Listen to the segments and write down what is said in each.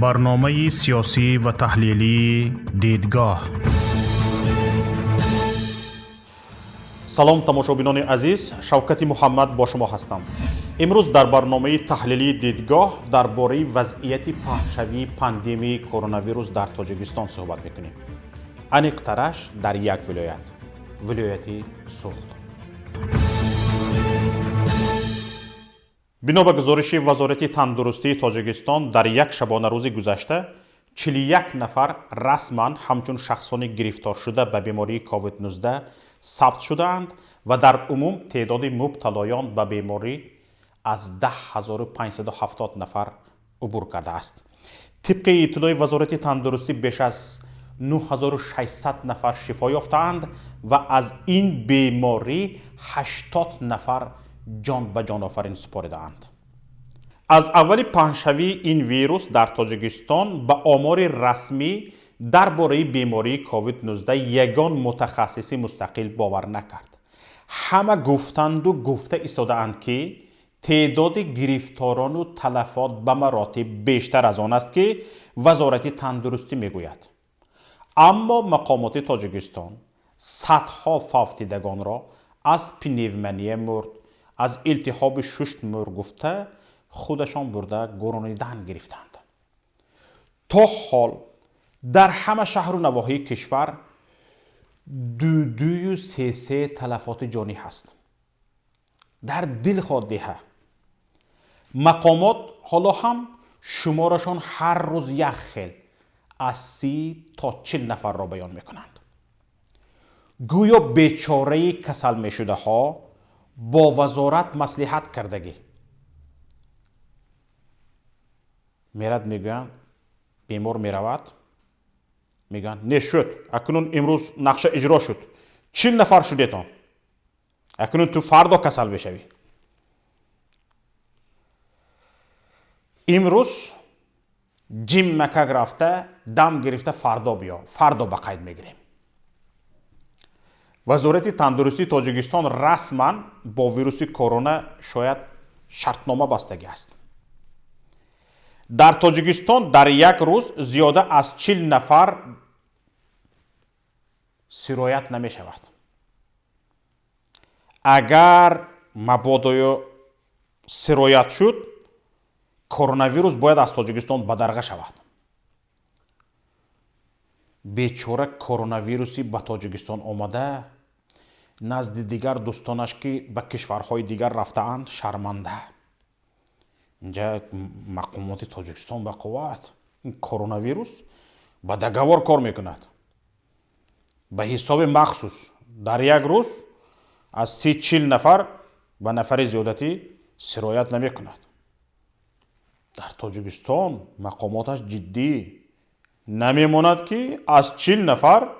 Барномаи сиёсӣ ва таҳлилии «Дидгоҳ». Салом, тамошобинони азиз, Шавкати Муҳаммад бо шумо ҳастам. Имрӯз дар барномаи таҳлилии «Дидгоҳ» дар бораи вазъияти паҳншавии пандемияи коронавирус дар Тоҷикистон суҳбат мекунем. Аниқтараш дар як вилоят, вилояти Суғд. Бино ба гузориши Вазорати тандурустии Тоҷикистон, дар як шабонарӯзи гузашта 41 нафар расман ҳамчун шахсони гирифторшуда ба бемории COVID-19 сабт шудаанд ва дар умум теъдоди мубталоён ба беморӣ аз 10 570 нафар убур кардааст. Тибқи иттилои Вазорати тандурустӣ, беш аз 9600 нафар шифо ёфтаанд ва аз ин беморӣ 80 нафар ҷон ба ҷонофарин супоридаанд. Аз аввали паҳншавии ин вирус дар Тоҷикистон ба омори расмӣ дар бораи бемории COVID-19 ягон мутахассиси мустақил бовар накард. Ҳама гуфтанду гуфта истодаанд, ки теъдоди гирифторону талафот ба маротиб бештар аз он аст, ки Вазорати тандурустӣ мегӯяд. Аммо мақомоти Тоҷикистон садҳо фавтидагонро аз пневмония мурд, аз илтиҳоби шушт мурд гуфта, худашон бурда гуронидан гирифтанд. То ҳол дар ҳама шаҳру навоҳии кишвар дудую сесе талафоти ҷонӣ ҳаст. Дар дилхоҳ деҳа мақомот ҳоло ҳам шуморашон ҳар рӯз як хел аз 30 то 40 нафарро баён мекунанд. Гӯё бечораи касалмешудаҳо бо вазорат маслиҳат кардагӣ. Мерад, мегӯянд, бемор меравад, мегӯянд, не шуд, акнун имрӯз нақша иҷро шуд, 40 нафар шудетон, акнун ту фардо касал мешавӣ. Имрӯз ҷиммакак рафта дам гирифта фардо биё, фардо ба қайд мегирем. Вазорати тандурустии Тоҷикистон расман бо вируси корона шояд шартнома бастагӣ аст. Дар Тоҷикистон дар як рӯз зиёда аз 40 нафар сироят намешавад. Агар мабодоё сироят шуд, коронавирус бояд аз Тоҷикистон бадарға шавад. Бечора коронавируси ба Тоҷикистон омада назди дигар дӯстонаш, ки ба кишварҳои дигар рафтаанд, шарманда. Инҷа мақомоти Тоҷикистон ба қувват, ин коронавирус ба договор кор мекунад, ба ҳисоби махсус дар як рӯз аз 30-40 нафар ба нафари зиёдатӣ сироят намекунад. Дар Тоҷикистон мақомоташ ҷиддӣ намемонад, ки аз 40 нафар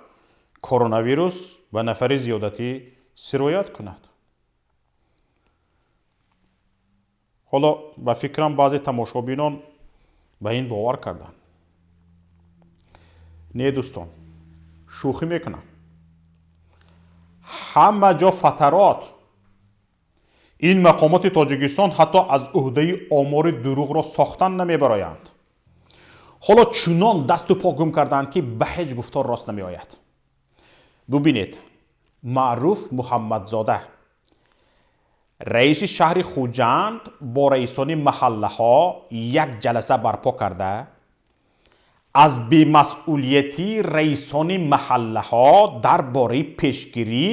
коронавирус ба нафари зиёдатӣ сироят кунад. Ҳоло ба фикрам, баъзе тамошобинон ба ин бовар карданд. Не, дӯстон, шӯхӣ мекунам. Ҳама ҷо фатарот. Ин мақомоти Тоҷикистон ҳатто аз ӯҳдаи омори дурӯғро сохтан намебароянд. Ҳоло чунон дасту по гум карданд, ки ба ҳеҷ гуфтор рост намеояд. Бубинед, Маъруф Муҳаммадзода, раиси шаҳри Хуҷанд, бо раисони маҳаллаҳо як ҷаласа барпо карда, аз бемасъулиятии раисони маҳаллаҳо дар бораи пешгирӣ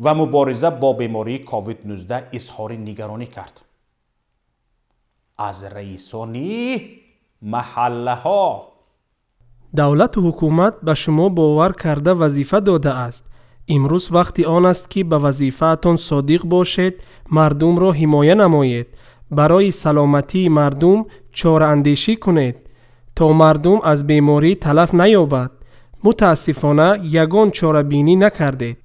ва мубориза бо бемории COVID-19 изҳори нигаронӣ кард. Аз раисони маҳаллаҳо. Давлату ҳукумат ба шумо бовар карда вазифа додааст. Имрӯз вақти он аст, ки ба вазифаатон содиқ бошед, мардумро ҳимоя намоед, барои саломатии мардум чораандешӣ кунед, то мардум аз беморӣ талаф наёбад. Мутаассифона, ягон чорабинӣ накардед.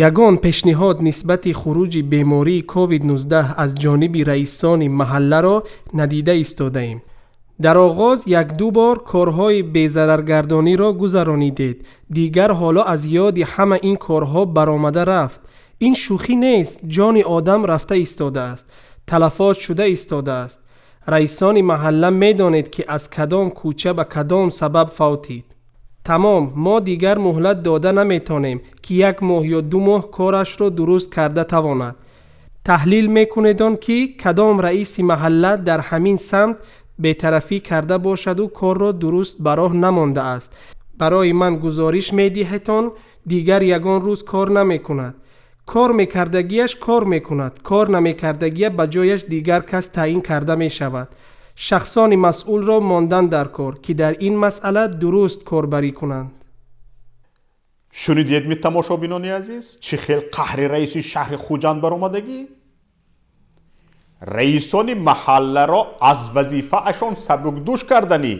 Ягон пешниҳод нисбати хуруҷи бемории COVID-19 аз ҷониби раисони маҳалларо надида истодаем. Дар оғоз якду бор корҳои безараргардониро гузаронидед, дигар ҳоло аз ёди ҳама ин корҳо баромада рафт. Ин шӯхӣ нест, ҷони одам рафта истодааст, талафот шуда истодааст. Раисони маҳалла медонед, ки аз кадом кӯча ба кадом сабаб фавтид. Тамом, мо дигар муҳлат дода наметонем, ки як моҳ ё 2 моҳ корашро дуруст карда тавонад. Таҳлил мекунедон, ки кадом раиси маҳалла дар ҳамин самт бетарафӣ карда бошаду корро дуруст ба роҳ намондааст. Барои ман гузориш медиҳетон, дигар ягон рӯз кор намекунад. Кор мекардагиаш кор мекунад, кор намекардагия ба ҷояш дигар кас таъин карда мешавад. Шахсони масъулро мондан дар кор, ки дар ин масъала дуруст корбарӣ кунанд. Шунидед ми тамошобинони азиз, чӣ хел қаҳри раиси шаҳри Хуҷанд баромадагӣ? Раисони маҳалларо аз вазифаашон сабукдӯш карданӣ.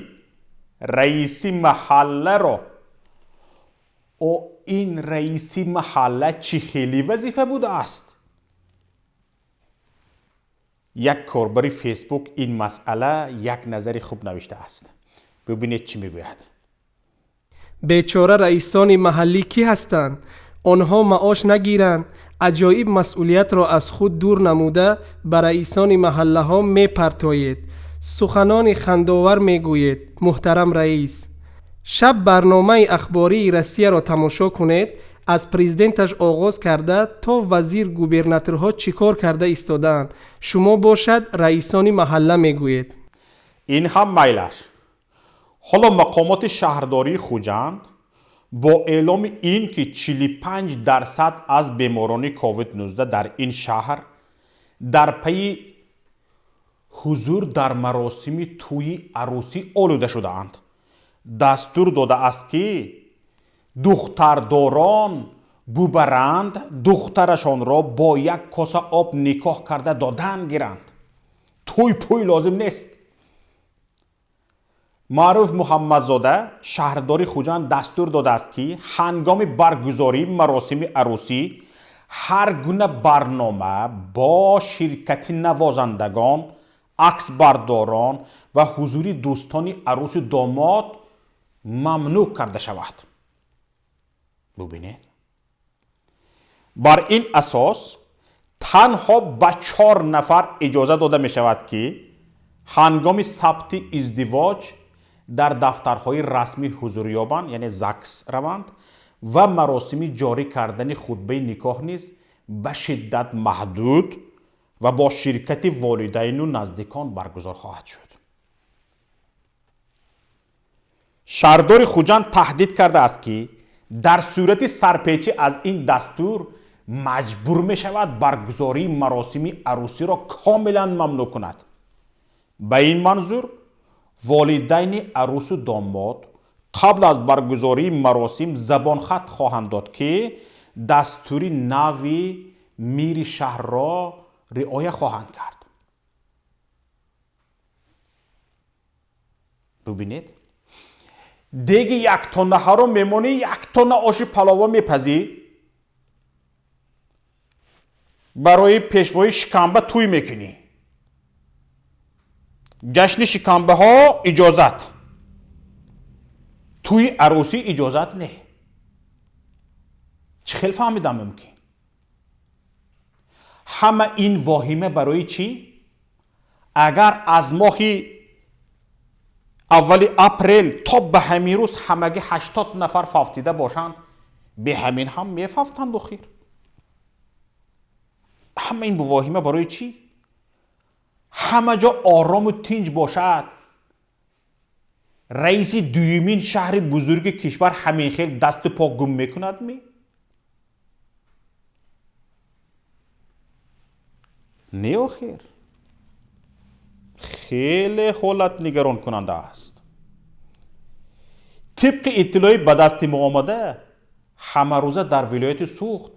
Раиси маҳалларо. О ин раиси маҳалла чӣ хели вазифа будааст? Як корбари Фейсбук ин масъала як назари хуб навиштааст. Бибинед чӣ мегӯяд. Бечора раисони маҳаллӣ кӣ ҳастанд? Онҳо маош нагиранд, аҷоиб масъулиятро аз худ дур намуда ба раисони маҳаллаҳо мепартоед. Суханони хандовар мегӯед, муҳтарам раис. Шаб барномаи ахбории Россияро тамошо кунед, аз президенташ оғоз карда то вазир губернаторҳо чӣ кор карда истодаанд. Шумо бошад раисони маҳалла мегӯед. Ин ҳам майлаш. Ҳоло мақомоти шаҳрдории Хуҷанд бо эъломи ин ки 45% аз беморони ковид-19 дар ин шаҳр дар пайи ҳузур дар маросими тӯйи арӯсӣ олуда шудаанд, дастур додааст, ки духтардорон бубаранд духтарашонро бо як коса об никоҳ карда додан гиранд. Тӯй пӯй лозим нест. Маъруф Муҳаммадзода шаҳрдори Хуҷанд дастур додааст, ки ҳангоми баргузории маросими арӯсӣ ҳар гуна барнома бо ширкати навозандагон, аксбардорон ва ҳузури дӯстони арӯсу домод мамнӯъ карда шавад. Бубинед. Бар ин асос танҳо ба 4 нафар иҷоза дода мешавад, ки ҳангоми сабти издивоҷ дар дафтарҳои расмӣ ҳузур ёбанд, яъне ЗАГС раванд, ва маросими ҷорӣ кардани хутбаи никоҳ низ ба шиддат маҳдуд ва бо ширкати волидайну наздикон баргузор хоҳад шуд. Шаҳрдори Хуҷанд таҳдид кардааст, ки дар сурати сарпечӣ аз ин дастур маҷбур мешавад баргузории маросими арӯсиро комилан мамнӯъ кунад. Ба ин манзур волидайни арӯсу домод қабл аз баргузории маросим забонхат хоҳанд дод, ки дастури нави мири шаҳрро риоя хоҳанд кард. Бубинед, деги як тоннаҳаро мемонӣ, як тонна оши палова мепазӣ, барои пешвои шикамба тӯй мекунӣ. Ҷашни шикамбаҳо иҷозат, тӯи арӯсӣ иҷозат не. Чӣ хел фаҳмидам мумкин? Ҳама ин воҳима барои чӣ? Агар аз моҳи аввали апрел то ба ҳамин рӯз ҳамагӣ 80 нафар фавтида бошанд, бе ҳамин ҳам мефавтанд охир. Ҳама ин воҳима барои чӣ? Ҳама ҷо орому тинҷ бошад, раиси дуюмин шаҳри бузурги кишвар ҳамин хел дасту по гум мекунад ми? Не охир. Хеле ҳолат нигаронкунанда аст. Тибқи иттилои ба дасти мо омада, ҳамарӯза дар вилояти Суғд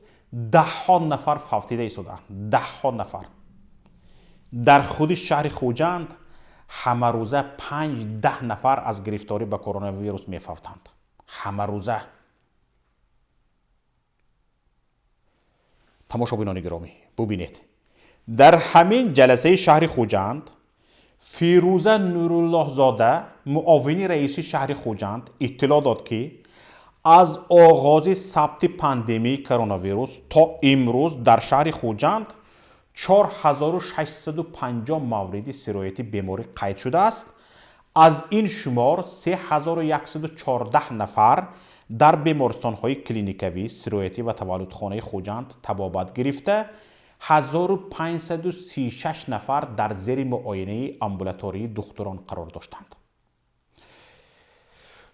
даҳҳо нафар фавтида истодаанд. Даҳҳо нафар. Дар худи шаҳри Хуҷанд ҳамарӯза 5-10 нафар аз гирифторӣ ба коронавирус мефавтанд. Ҳамарӯза. Тамошобинони гиромӣ, бубинед. Дар ҳамин ҷаласаи шаҳри Хуҷанд Фирӯза Нуруллоҳзода, муовини раиси шаҳри Хуҷанд, иттилоъ дод, ки аз оғози сабти пандемияи коронавирус то имрӯз дар шаҳри Хуҷанд 4650 мавриди сирояти беморӣ қайд шудааст. Аз ин шумор 3114 нафар дар бемористонҳои клиникавӣ, сироятӣ ва таваллудхонаи Хуҷанд табобат гирифта, 1536 нафар дар зери муоинаи амбулатории духтурон қарор доштанд.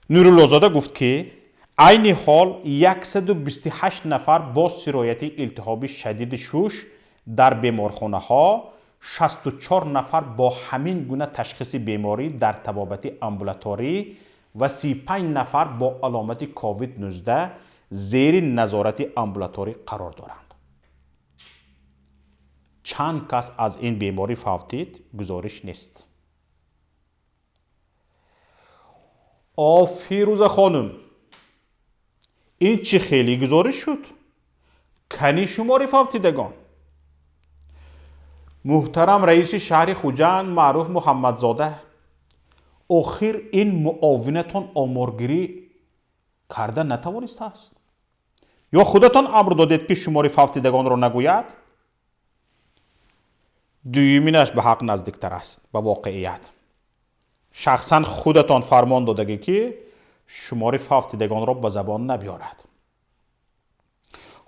Нуруллозода гуфт, ки айни ҳол 128 нафар бо сирояти илтиҳоби шадиди шуш дар беморхонаҳо, 64 нафар бо ҳамин гуна ташхиси беморӣ дар табобати амбулаторӣ ва 35 нафар бо аломати COVID-19 зери назорати амбулаторӣ қарор доранд. Чанд кас аз ин беморӣ фавтид, гузориш нест. О, Фирӯза хонум, ин чӣ хеле гузориш шуд? Кани шумори фавтидагон? Муҳтарам раиси шаҳри Хуҷанд Маъруф Муҳаммадзода, охир ин муовинатон оморгирӣ карда натавонистааст? Ё худатон амр додед, ки шумори фавтидагонро нагӯяд? Дуюминаш ба ҳақ наздиктар аст, ба воқеият. Шахсан худатон фармон додагӣ, ки шумори фавтидагонро ба забон набиёрад.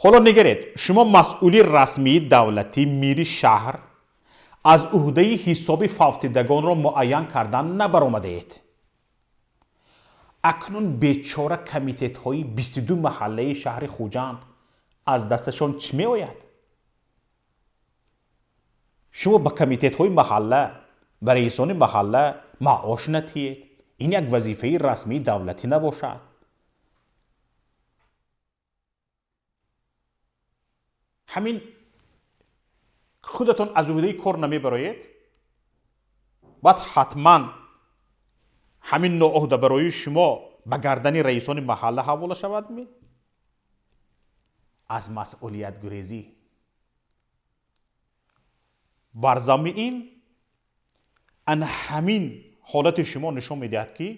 Ҳоло нигаред, шумо масъули расмии давлатӣ, мири шаҳр, аз уҳдаи ҳисоби фавтидагонро муайян кардан набаромадаед. Акнун бечора комитетҳои 22 маҳаллаи шаҳри Хуҷанд аз дасташон чӣ меояд? Шумо ба комитетҳои маҳалла, ба раисони маҳалла маош натиҳед. Ин як вазифаи расмии давлатӣ набошад. Ҳамин худатон аз уҳдаи кор намебароед, баъд ҳатман ҳамин ноуҳдабароии шумо ба гардани раисони маҳалла ҳавола шавад ми? Аз масъулиятгурезӣ. Бар замми ин ана ҳамин ҳолати шумо нишон медиҳад, ки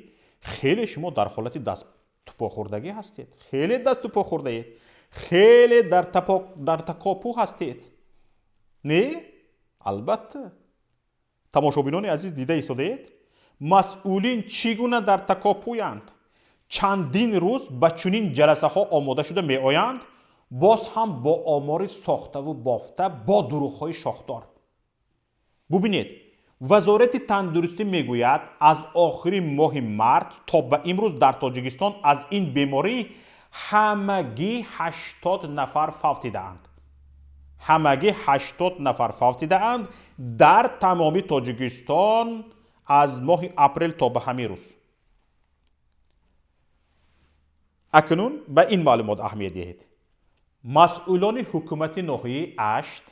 хеле шумо дар ҳолати даступохӯрдагӣ ҳастед, хеле даступохӯрдаед, хеле дар такопӯ ҳастед. Не? Албатта. Тамошобинони азиз, дида истодаед, масъулин чӣ гуна дар такопӯянд? Чандин рӯз ба чунин ҷаласаҳо омода шуда меоянд, боз ҳам бо омори сохтаву бофта, бо дурӯғҳои шохдор. Бубинед, Вазорати тандурустӣ мегӯяд, аз охири моҳи март то ба имрӯз дар Тоҷикистон аз ин беморӣ ҳамагӣ 80 нафар фавтидаанд. Ҳамагӣ 80 нафар фавтидаанд дар тамоми Тоҷикистон аз моҳи апрел то ба ҳамин рӯз. Акнун ба ин маълумот аҳамият диҳед. Масъулони ҳукумати ноҳияи Ашт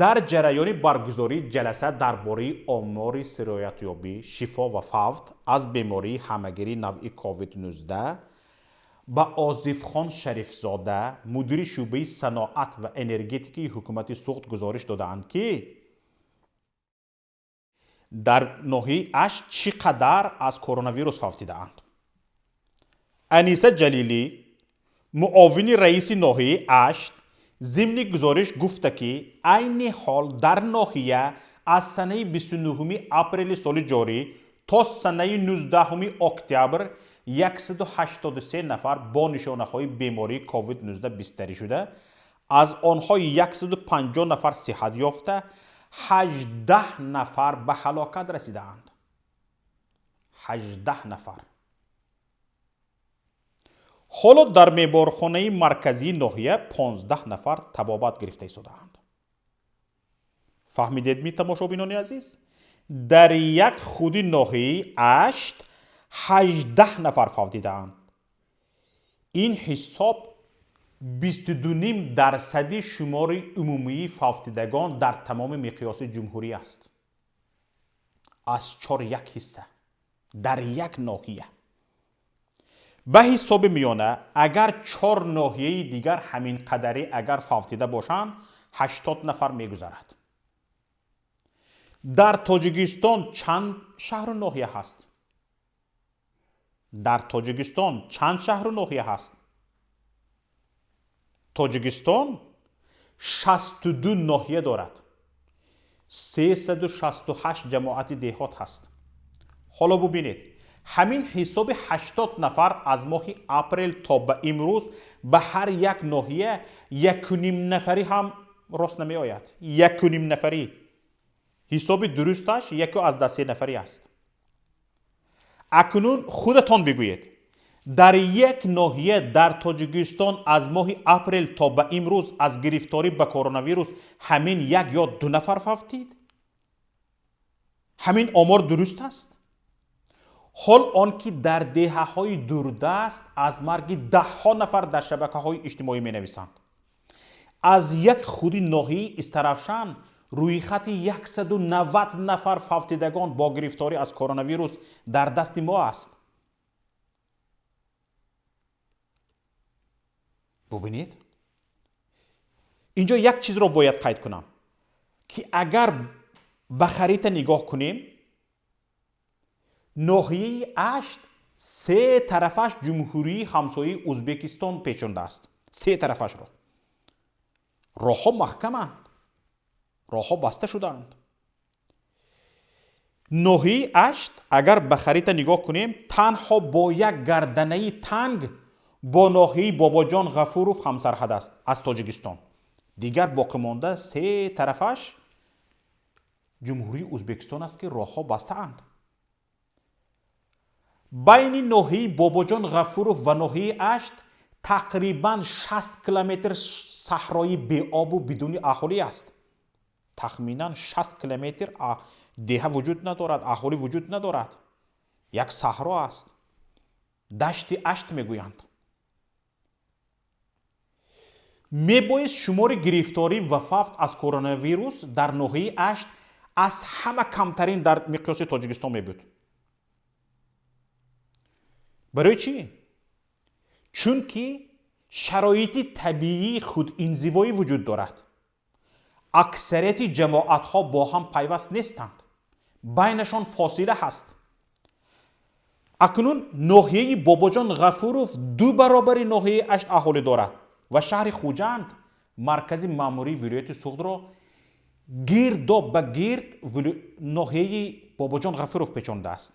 дар ҷараёни баргузории ҷаласа дар бораи омори сироятёбӣ, шифо ва фавт аз бемории ҳамагири навъи COVID-19 ба Озифхон Шарифзода, мудири шӯъбаи саноат ва энергетикаи ҳукумати Суғд гузориш додаанд, ки дар ноҳияи Ашт чӣ қадар аз коронавирус фавтидаанд. Аниса Ҷалилӣ, муовини раиси ноҳияи Ашт, зимни гузориш гуфта, ки айни ҳол дар ноҳия аз санаи 29 апрели соли ҷорӣ то санаи 19 октябр 183 нафар бо нишонаҳои бемории COVID-19 бистарӣ шуда, аз онҳо 150 нафар сиҳат ёфта, 18 нафар ба ҳалокат расидаанд. 18 нафар. Ҳоло дар меборхонаи марказии ноҳия 15 нафар табобат гирифта истодаанд. Фаҳмидед ми, тамошобинони азиз? Дар як худи ноҳияи Ашт 18 нафар фавтидаанд. Ин ҳисоб 22,5% шумори умумии фавтидагон дар тамоми миқёси ҷумҳурӣ аст. Аз 4 як ҳисса дар як ноҳия. Ба ҳисоби миёна, агар 4 ноҳияи дигар ҳамин қадарӣ агар фавтида бошанд, 80 нафар мегузарад. Дар Тоҷикистон чанд шаҳру ноҳия ҳаст? Дар Тоҷикистон чанд шаҳру ноҳия ҳаст? Тоҷикистон 62 ноҳия дорад, 368 ҷамоати деҳот ҳаст. Ҳоло бубинед, ҳамин ҳисоби 80 нафар аз моҳи апрел то ба имрӯз ба ҳар як ноҳия 1,5 нафарӣ ҳам рост намеояд. 1,5 нафарӣ. Ҳисоби дурусташ 1,3 нафарӣ аст. Акнун худатон бигӯед, дар як ноҳия дар Тоҷикистон аз моҳи апрел то ба имрӯз аз гирифторӣ ба коронавирус ҳамин 1 ё 2 нафар фавтид? Ҳамин омор дуруст аст? Ҳол он ки дар деҳаҳои дурдаст аз марги даҳҳо нафар дар шабакаҳои иҷтимоӣ менависанд. Аз як худи ноҳияи Истаравшан рӯйхати 190 нафар фавтидагон бо гирифторӣ аз коронавирус дар дасти мо аст. Бубинед, инҷо як чизро бояд қайд кунам, ки агар ба харита нигоҳ кунем, ноҳияи Ашт се тарафаш ҷумҳурии ҳамсояи Узбекистон печондааст. Се тарафашро. Роҳҳо маҳкаманд, роҳҳо баста шудаанд. Ноҳияи Ашт агар ба харита нигоҳ кунем, танҳо бо як гарданаи танг бо ноҳияи Бобоҷон Ғафуров ҳамсарҳад аст аз Тоҷикистон. Дигар боқимонда се тарафаш ҷумҳурии Узбекистон аст, ки роҳҳо бастаанд. Байни ноҳияи Бобоҷон Ғафуров ва ноҳияи Ашт тақрибан 60 километр саҳрои беобу бидуни аҳолӣ аст. Тахминан 60 километр деҳа вуҷуд надорад, аҳолӣ вуҷуд надорад. Як саҳро аст. Дашти Ашт мегӯянд. Мебоист шумори гирифторӣ ва фавт аз коронавирус дар ноҳияи Ашт аз ҳама камтарин дар миқёси Тоҷикистон мебуд. Барои чӣ? Чунки шароити табиии худинзивоӣ вуҷуд дорад. Аксарияти ҷамоатҳо бо ҳам пайваст нестанд, байнашон фосила ҳаст. Акнун ноҳияи Бобоҷон Ғафуров 2 баробари ноҳияи Ашт аҳолӣ дорад ва шаҳри Хуҷанд маркази маъмурии вилояти Суғдро гирдо ба гирд ноҳияи Бобоҷон Ғафуров печондааст.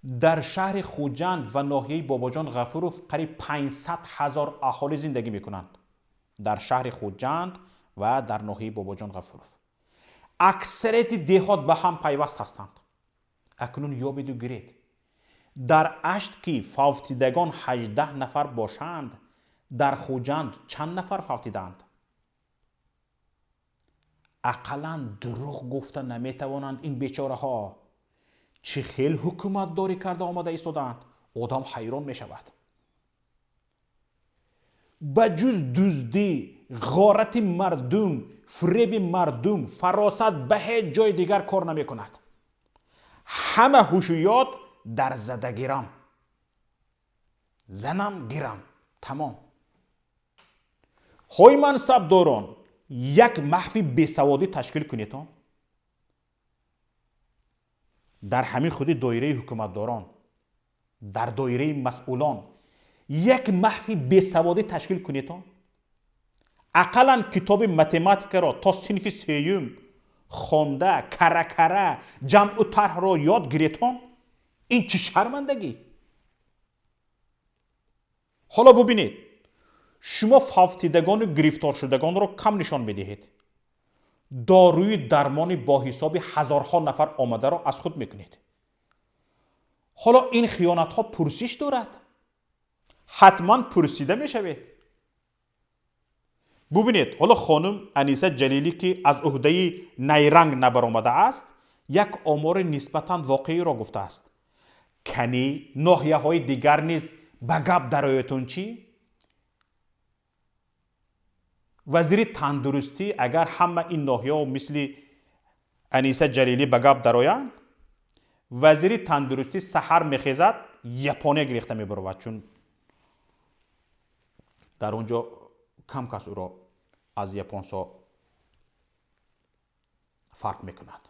Дар шаҳри Хуҷанд ва ноҳияи Бобоҷон Ғафуров қариб 500 000 аҳолӣ зиндагӣ мекунанд. Дар шаҳри Хуҷанд ва дар ноҳияи Бобоҷон Ғафуров аксарияти деҳот ба ҳам пайваст ҳастанд. Акнун ёбеду гиред, дар Ашт ки фавтидагон 18 нафар бошанд, дар Хуҷанд чанд нафар фавтидаанд? Ақаллан дурӯғ гуфта наметавонанд ин бечораҳо. Чӣ хел ҳукуматдорӣ карда омада истодаанд, одам ҳайрон мешавад. Ба ҷуз дуздӣ, ғорати мардум, фиреби мардум, фаросат ба ҳеҷ ҷои дигар кор намекунад. Ҳама ҳушёт дар задагирам, занам гирам, тамом. Ҳой мансабдорон, як маҳфи бесаводӣ ташкил кунедон. Дар ҳамин худи доираи ҳукуматдорон, дар доираи масъулон як маҳфи бесаводӣ ташкил кунедон. Ақаллан китоби математикаро то синфи сеюм хонда, кара-кара ҷамъу тарҳро ёд гиретон. Ин чӣ шармандагӣ? Ҳоло бубинед, шумо фавтидагону гирифторшудагонро кам нишон медиҳед. Доруи дармони бо ҳисоби ҳазорҳо нафар омадаро аз худ мекунед. Ҳоло ин хиёнатҳо пурсиш дорад. Ҳатман пурсида мешавед. Бубинед, ҳоло хонум Аниса Ҷалилӣ, ки аз уҳдаи найранг набаромадааст, як омори нисбатан воқеиро гуфтааст. Кани ноҳияҳои дигар низ ба гап дароятон чӣ? Вазири тандурустӣ агар ҳама ин ноҳияҳо мисли Аниса Ҷалилӣ ба гап дароянд, вазири тандурустӣ саҳар мехезад, Япония гирифта мебаровад, чун дар он ҷо кам кас ӯро аз японсо фарқ мекунад.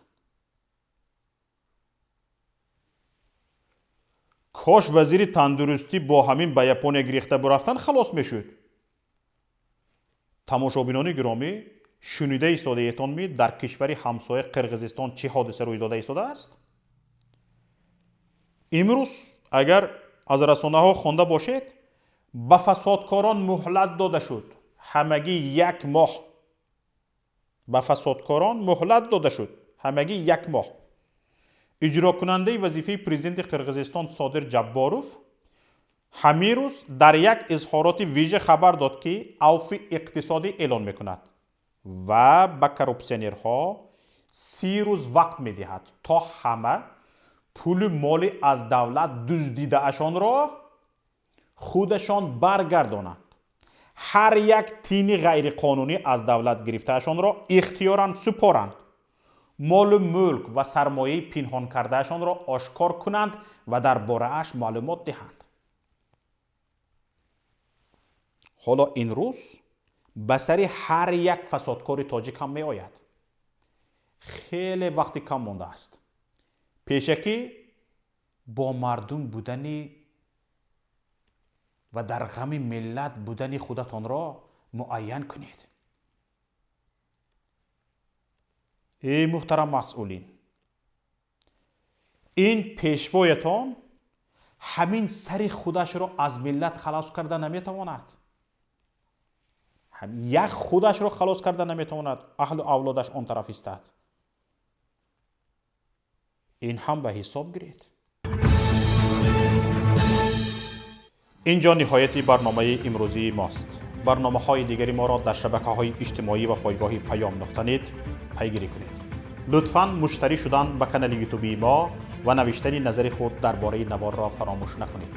Кош вазири тандурустӣ бо ҳамин ба Япония гирифта бурафтан халос мешуд. Тамошобинони гиромӣ, шунида истодаетон ми дар кишвари ҳамсоя Қирғизистон чӣ ҳодиса рӯй дода истодааст? Имрӯз агар аз расонаҳо хонда бошед, ба фасодкорон муҳлат дода шуд. Ҳамагӣ як моҳ. Ба фасодкорон муҳлат дода шуд. Ҳамагӣ як моҳ. Иҷрокунандаи вазифаи президенти Қирғизистон Содир Ҷабборов ҳамин рӯз дар як изҳороти вижа хабар дод, ки авфи иқтисодӣ эълон мекунад ва ба коррупсионерҳо 30 рӯз вақт медиҳад, то ҳама пулу моли аз давлат дуздидаашонро худашон баргардонанд. Ҳар як тини ғайриқонунӣ аз давлат гирифтаашонро ихтиёран супоранд, молу мулк ва сармояи пинҳон кардаашонро ошкор кунанд ва дар борааш маълумот диҳанд. Ҳоло ин рӯз ба сари ҳар як фасодкори тоҷик ҳам меояд. Хеле вақти кам мондааст. Пешакӣ бо мардум будани ва дар ғами миллат будани худатонро муайян кунед. Эй муҳтарам масъулин, ин пешвоятон ҳамин сари худашро аз миллат халос карда наметавонад. Як худашро халос карда наметавонад, аҳлу авлодаш он тараф истад. Ин ҳам ба ҳисоб гиред. Инҷо ниҳояти барномаи имрӯзии мост. Барномаҳои дигари моро дар шабакаҳои иҷтимоӣ ва пойгоҳи Паём нуқта нет пайгирӣ кунед. Лутфан муштарӣ шудан ба канали ютубии мо ва навиштани назари худ дар бораи наворро фаромӯш накунед.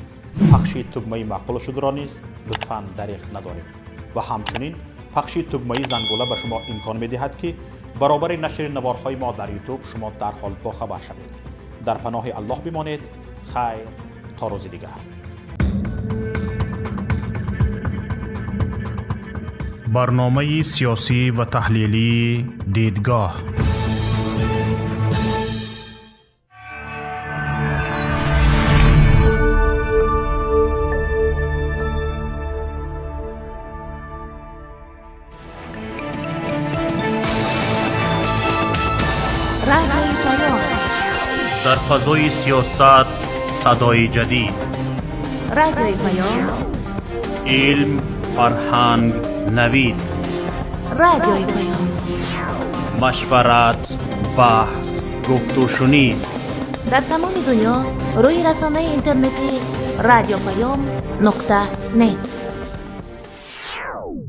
Пахши тугмаи маъқул шудро низ лутфан дариғ надоред ва ҳамчунин пахши тугмаи зангула ба шумо имкон медиҳад, ки баробари нашри наворҳои мо дар ютуб шумо дарҳол бохабар шавед. Дар паноҳи Аллоҳ бимонед. Хайр, то рӯзи дигар. Барномаи сиёсӣ ва таҳлилии Дидгоҳ. Дар фазои сиёсат садои ҷадид, Радиои Паём, илм, фарҳанг, навид, Радиои Паём, машварат, баҳс, гуфтушунид. Дар тамоми дунё рӯи расонаи интернетии радиопаём нуқта нет.